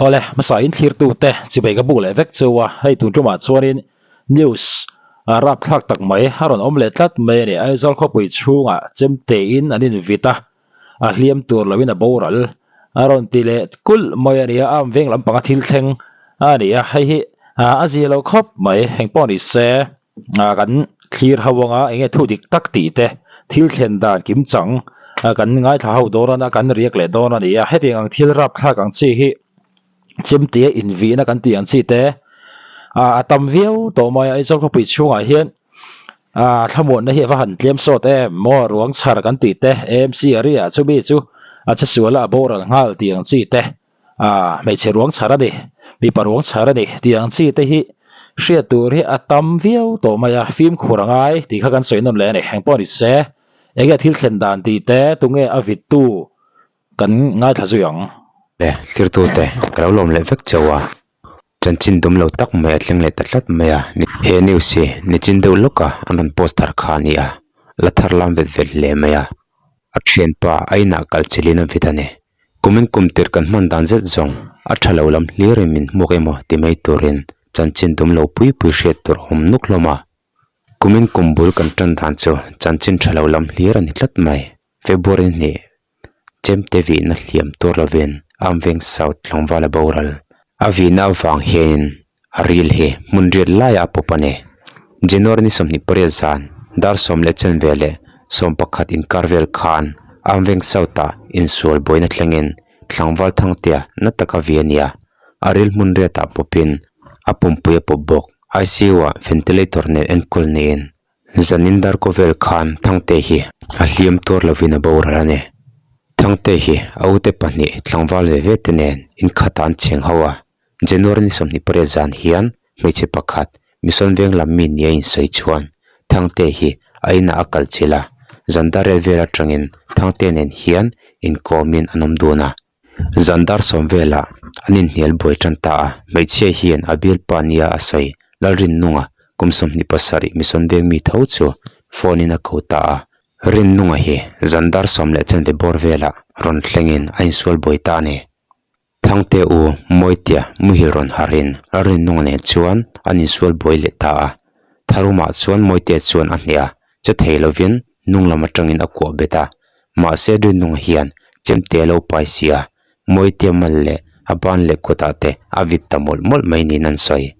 Awle, hmasa in thlirtu te chibei ka buk leh vek chu a, hei tun tumah chuanin news rapthlak tak mai a rawn awm leh tlat mai a ni. Aizawl khawpui chhungah chemte in an invit a, a hliam tur loin a boral a rawn ti leh kulh mai a ni a, am veng lampanga thil thleng a ni a, hei hi a zia lo khawp mai, engpawh ni se kan thlir ho anga eng nge thu dik tak tih te thil thlen dan kim chang kan ngaithla ho dawn a kan riak leh dawn a ni a, hetiang ang thil rapthlak ang chi hi chemte invihna kan tih ang chi te a tam viau tawh mai a, Aizawl khawpui chhungah hian. Ah thlamuanna hi a va han tlem sawt em maw ruang chhar kan tih te AMC a ria chumi chu a che sual a a boral nghal tih ang chi te ah hmeichhe ruang chhar a ni mipa ruang chhar a ni tih ang chi te hi hriat tur hi a tam viau tawh mai a fimkhur a ngai tih kha kan sawi nawn leh a ni engpawh ni se enge thil thlen dan tih te tunge a vittu kan ngaithla zui ang. Le thirtute ka lo lawm leh vek chauh a. Chanchin dum lo tak mai a thleng leh ta tlat mai a. He news hi nichin deuh lawka an rawn post thar kha a ni a, la thar lam vet vet hle mai a. A thianpa a inah kal chilhin a vit a ni. Kumin kum tir kan hman dan zet zawng a tha lo lam hlirin min hmuak emaw ti mai turin chanchin dum lo pui pui hriat tur a awm nuk hlawm a. Kumin kum bul kan tan dan chu chanchin tha lo lam hlir a ni tlat mai. February hnih Chemte vihna hliam tur lovin Amveng South tlangval a boral. A vihna avang hianin a ril hi hmun riat laiah a pawp a ni. January ni 28 zan dar 10 leh veleh 11 inkar vel khan Amveng South-ah insual buaina thlengin tlangval Thangtea na taka vi a ni a, a ril hmun riatah pawpin a pumpui a pawp bawk. ICU-ah ventilator nen enkawl niin Zanin darkaw vel khan Thangte hi a hliam tuar lovin a boral a ni. Thangte hi a ute pahnih tlangval ve ve te nen inkhatah an cheng ho a. January ni 28 zan hian hmeichhe pakhat Mission veng lam mi nia insawi chuan Thangte hi a inah a kal chilh a, zan dar rel vel atangin Thangte nen hian inkawmin an awm dun a. Zan dar sawm velah an inhnial buai tan ta a, hmeichhia hian a bialpa nia a sawi Lalrinnunga kum 27 Mission veng mi tho chu phone in a ko ta a, Rinnunga hi zan dar sawm leh chanve bawr velah rawn thlengin a insual buai ta a ni. Thangte u Mawitia muhil rawn harhin Lalrinnunga nen chuan an insual buai leh ta a, Tharumah chuan Mawitia chuan a hneh a, che thei lovin hnung lam atangin a kuah bet a, mahse Rinnunga hian chemte a lo pai si a, Mawitia mal leh a ban leh kutah te a vit ta mawlh mawlh mai niin an sawi.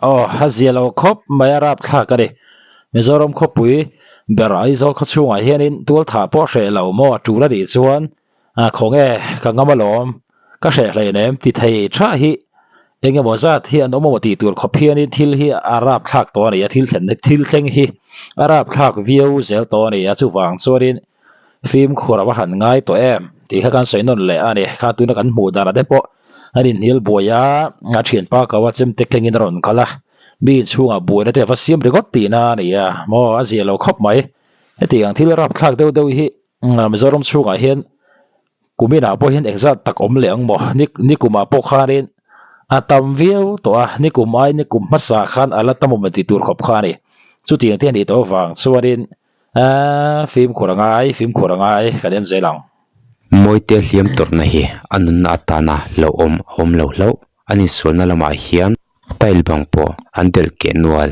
Aw, a zia lo khawp mai a rapthlak a ni. Mizoram khawpui ber Aizawl khaw chhungah hianin tualthah pawh hreh lo maw a tul a nih chuan khawnge ka ngam alawm, ka hreh hleinem ti thei tha hi eng emaw zat hi an awm emaw tih tur khawp hianin thil hi a rapthlak tawh a ni a, thil thlen thil thleng hi a rapthlak viau zel tawh a ni a, chuvang chuanin fimkhur a va han ngai tawh em tih kha kan sawi nawn leh a ni, kha tuna kan hmuh danah te pawh an inhnial buai a, a thianpa ko a chemte tlengin a rawn kal a, mi inchhungah buaina te a va siam ringawt tihna a ni a, maw a zia lo khawp mai, hetiang thil rapthlak deuh deuh hi Mizoram chhungah hian kuminah pawh hian engzat tak awm leh ang maw ni ni kumah pawh khanin a tam viau tawh a ni kum ai ni kum hmasa khan a la tam awm tih tur khawp kha a ni chutiang te a nih tawh avang chuanin aaa fimkhur a ngai fimkhur a ngai kan en zel ang. Mawite hliam tawrhna hi a nunna atana hlauhawm a awm lo hlauh a insualna lamah hian tile bang pawh an delh keh nual.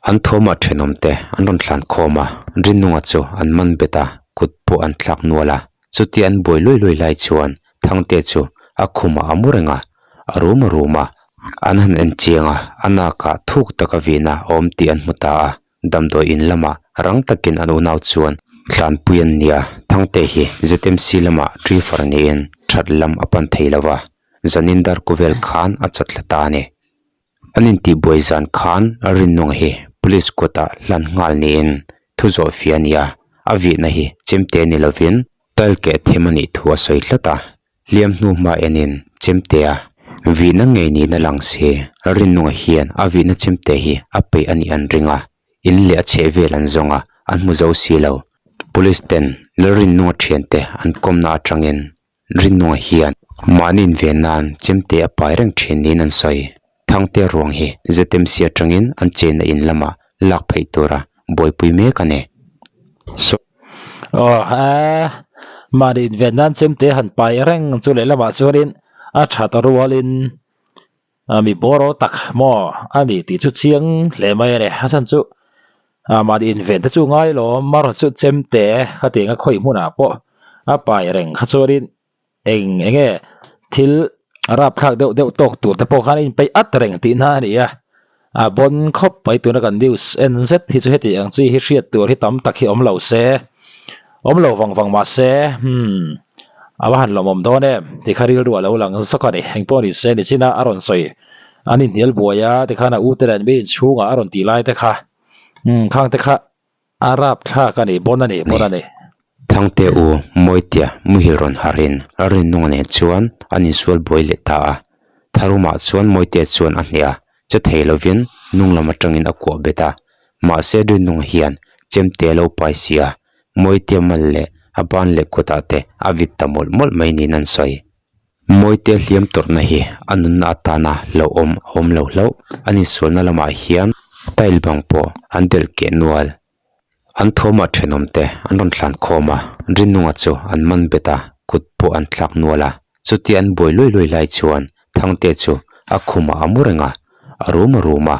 An thawmah thenawmte an rawn thlan khawm a, Rinnunga chu an man bet a, kut pawh an thlak nual a. Chutia an buai luai luai lai chuan Thangte chu a khumah a mu reng a, a rum a rum a. An han en chiang a, a nakah thuk taka vihna a awm tih an hmu ta a, damdawi in lamah rang takin an unau chuan tlanpui an ni a, Thangte hi ZMC lamah driver niin that lam a pan thei lo va, zanin darkuvel khan a chatla ta a ni. An intihbuai zan khan a Rinnunga hi police kutah hlan nghal niin thu zawh fia a ni a, a vihna hi chemte ni lovin tile keh them a nih thu a sawi tlat a, hliam hnu hma enin chemtea vihna ngei niin a lang si. Rinnunga hian a vihna chemte hi a peih a nih an ring a, in leh a chheh vel an zawng a, an hmu zo si lo. Police ten Lalrinnunga thiante an kawmna atangin Rinnunga hian mahni inven nan chemte a pai reng thin niin an sawi. Thangte ruang hi ZMC atangin an chenna in lamah lak pheih tura buaipui mek a ni. So. Aw a, mahni inven nan chemte han pai reng chu lehlamah chuanin. A that rualin mi bawraw tak maw a ni tih chu chiang hle mai a ni. A chhan chu mahni inven te chu ngai lo marawh chu chemte khatiang a khawih hmunah pawh a pai reng kha chuanin eng eng nge thil rapthlak deuh deuh tawk tur te pawh khan a inpeih at reng tih na a ni a, a bawn khawp mai tuna kan news en zet hi chu heti ang chi hi hriat tur hi tam tak hi awm lo se, awm lo vang vang mah se hmm a va han lawmawm dawn em ti kha rilru a lo lang zawk a ni, engpawh ni se nichina a rawn sawi an inhnial buai a tikhan a u te leh an mi inchhungah a rawn tih lai te kha hmm khang te kha. A rapthlak a ni, bon a ni, bon a ni. Thangte u Mawitia muhil rawn harhin Lalrinnunga nen chuan an insual buai leh ta a. Tharumah chuan Mawitia chuan a hneh a, che thei lovin hnung lam atangin a kuah bet a. Mahse Rinnunga hian chemte a lo pai si a, Mawitia mal leh a ban leh kutah te a vit ta mawlh mawlh mai niin an sawi. Mawitia hliam tawrhna hi a nunna atana hlauhawm a awm lo hlauh. An insualna lamah hian tile bang pawh an delh keh nual. An thawmah thenawm te an rawn thlan khawm a, Rinnunga chu an man bet a, kut pawh an thlak nual a. Chutia an buai luai luai lai chuan Thangte chu a khumah a mu reng a, a rum a rum a.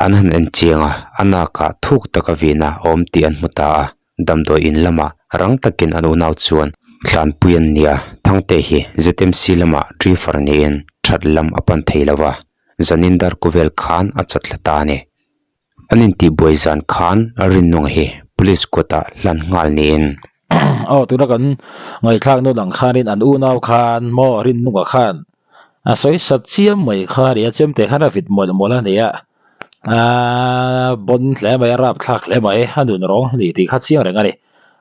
An han en chiang a, a nakah thuk taka vihna a awm tih an hmu ta a. Damdawi in lamah rang takin an unau chuan tlanpui an ni a, Thangte hi ZMC lamah driver niin that lam a pan thei lo va, zanin darkuvel khan a chat hla ta a ni. An intihbuai zan khan Rinnunga hi police kutah hlan nghal niin. Aw tuna kan ngaihthlak nawn ang khanin an unau khan maw Rinnunga khan a sawi sat chiam mai kha a ni a, chemte khan a vit mawlh mawlh a ni a. Aaa bon hle mai a rapthlak hle mai a nun rawng a ni tih kha chiang reng a ni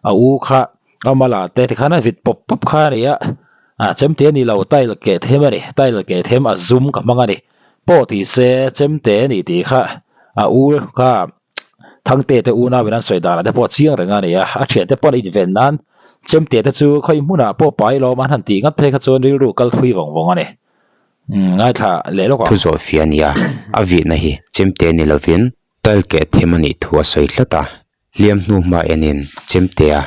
a u kha a mala te tikhan a vit pawp pawp kha a ni a ah chemte a ni lo tile keh them a ni tile keh them a zum ka hmang a ni pawh ti se chemte a ni tih kha a u kha Thangte te unau in an sawi danah te pawh chiang reng a ni a a thiante pawh an inven nan chemte te chu khawi hmunah pawh pai lawm an han tih ngat phei kha chuan rilru kal thui vawng vawng a ni. Ngaithla leh lawk ang. Thu zawh fia nia, a vihna hi chemte ni lovin tile keh them a nih thu a sawi tlat a, hliam hnu hma enin chemtea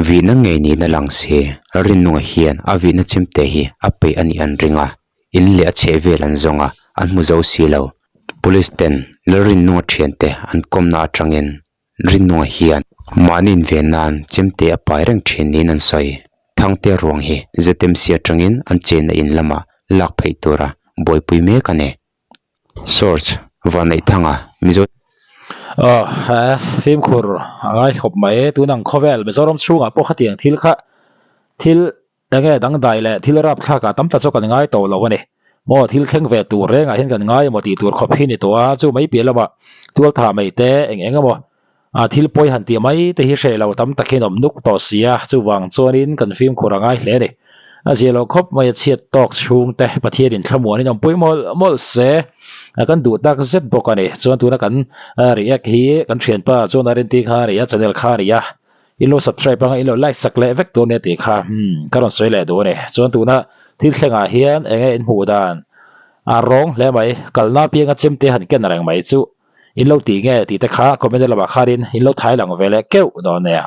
vihna ngei niin a lang si. Rinnunga hian a vihna chemte hi a peih a nih an ring a, in leh a chheh vel an zawng a, an hmu zo si lo. Police ten Lalrinnunga thiante an kawmna atangin Rinnunga hian mahni inven nan chemte a pai reng thin niin an sawi. Thangte ruang hi ZMC atangin an chenna in lamah lak pheih tura buaipui mek a ni. Source, Vanneihthanga, Mizo. Aw he fimkhur a ngai khawp mai. Tun ang khawvel Mizoram chhungah pawh khatiang thil kha thil Enge dangdai leh thil rapthlak ah tam ta chu kan ngai tawh lo a ni. Maw thil thleng ve tur reng ah hian kan ngai emaw tih tur khawp hi ni tawh a, chu mai piah lamah tualtha mai te eng eng emaw ah thil pawi han tih mai te hi hreh lo tam tak hian awm nuk tawh si a, chuvang chuanin kan fimkhur a ngai hle a ni. A zia lo khawp mai a chhiat tawk chhung te Pathian in thlamuan in awmpui mawlh mawlh se a kan duh tak zet bawk a ni. Chuan tuna kan react hi kan thianpa chuan a rinti kha a ni a, channel kha a ni a. In lo subscribe anga in lo like sak leh vek tur nia tih kha hmm ka rawn sawi leh duh a ni. Chuan tuna thil thlengah hian eng nge in hmuh dan a rawng hle mai kalna apianga chemte han ken reng mai chu in lo tih nge tih te kha comment lamah khanin in lo thai lang ve leh keuh dawn nia.